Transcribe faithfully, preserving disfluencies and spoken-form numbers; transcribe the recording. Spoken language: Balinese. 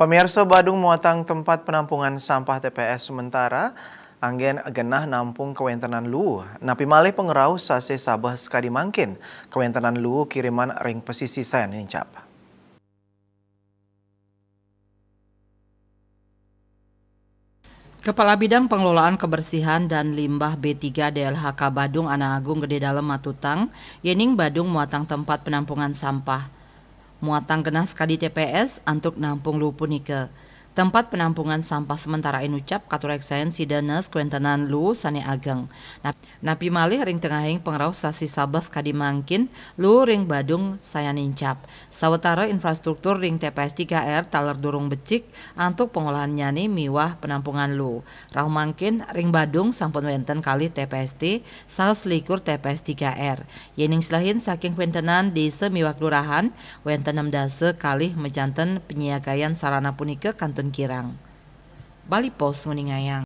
Pamirsa, Badung muatan tempat penampungan sampah T P S sementara anggen genah nampung kawéntenan luu. Napi malih pangrauh sasih sabeh sakadi mangkin kawéntenan luu kiriman ring pasisi sayan nincap. Kepala Bidang Pengelolaan Kebersihan dan Limbah B tiga D L H K Badung Anang Agung Gede Dalem matutang, yéning Badung muatan tempat penampungan sampah. Muatan genah sakadi T P S antuk nampung luu punika. Tempat penampungan sampah sementara inucap katureksain sida nes kawéntenan luu sané ageng. Nap-, napi malih ring tengahing pangrauh sasih sabeh sakadi mangkin, luu ring Badung sayan nincap. Sawatara infrastruktur ring T P S tiga R taler durung becik antuk pangolahan nyai miwah penampungan luu. Rauh mangkin ring Badung sampun wénten kalih T P S T saha selikur T P S tiga R. Yéning selehin saking kawéntenan désa miwah kelurahan, wénten nem dasa kalih majanten panyiagayan sarana punika kantun kirang. Bali Post nguningayang.